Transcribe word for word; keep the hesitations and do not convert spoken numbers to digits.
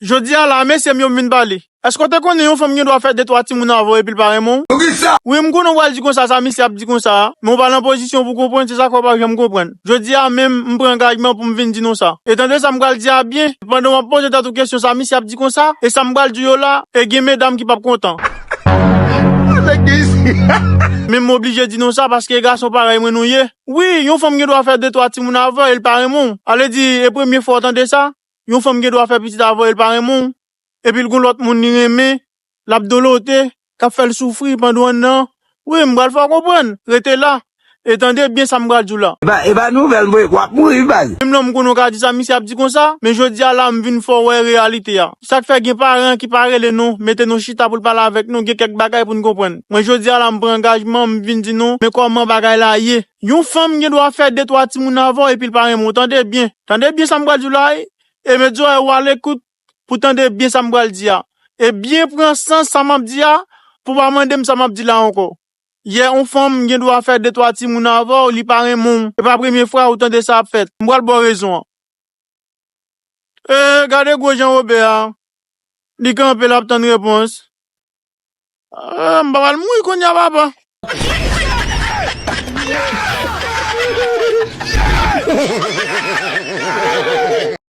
Jodi a la, mesye m yo m vin pale. Èske w te konnen yon fanm gen dwa fè de twa timoun avè w epi l pa renmen w? Poukisa? Wi, m konnen w pral di konsa sa misye ap di konsa a, men w pa nan pozisyon pou w konprann, se sa k fè w pa janm konprann. Jodi a menm, m pran angajman pou m vin di nou sa. E tande sa m pral di a byen, pandan w ap poze tèt ou kesyon sa misye ap di konsa, e sa m pral di w yo la, e gen medam ki p ap kontan. Men m oblije di nou sa paske e gason parèy mwen nou ye. Wi, yon fanm gen dwa fè de twa timoun avè w e l pa renmen w. Ale di, e premye fwa w tande sa, yon fanm gen dwa fè pitit avè w e l pa renmen w. Epi l gon lòt moun li renmen, l ap dolote, k ap fè l soufri pandan w nan. Wi, m pral fè w konprann. Rete la. E tande byen sa m pral di w la. E pa, e pa nouvèl, mwen, w ap mouri, baz. Menm lè m konnen w ka di sa misye ap di konsa, men jodi a la, m vin fè w wè reyalite a. Sa k fè gen paran ki pa rele nou, mete nou chita pou l pale avèk nou, gen kèk bagay pou n konprann. Mwen, jodi a la, m pran angajman, m vin di nou, men kòman bagay la ye. Yon fanm gen dwa fè de twa timoun avè w epi l pa renmen w. Tande byen. Tande byen sa m pral di w la, wi. E mezanmi, w alekout pou tande byen sa m pral di a. E byen pran sans sa m ap di a, pou w pa mande m sa m ap di la ankò. Yè, yon fanm gen dwa fè de twa timoun avè w, li pa renmen w. E pa premye fwa ou tande sa ap fèt. M pral ba w rezon an. E, gade gwo Jan Wobè a. Li kanpe, l ap tann repons. Ah, m pa pral mouri kounye a, papa.